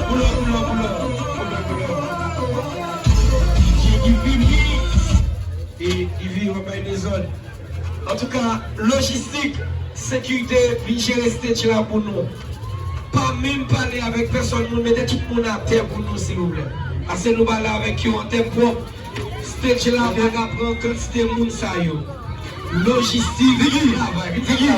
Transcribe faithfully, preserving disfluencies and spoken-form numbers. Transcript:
Pull up, pull up, pull up. D J ki vini. E D J w ap bay dezòd. Antouka, lojistik, sekirite, vin jere stage la pou nou. Pa menm pale avèk pèsòn, moun mete tout moun atè pou nou, silvouplè. Paske nou pale avèk yo an tèm pwòp. Stage la pa ka pran kantite moun sa yo. Lojistik, vin travay, vin travay.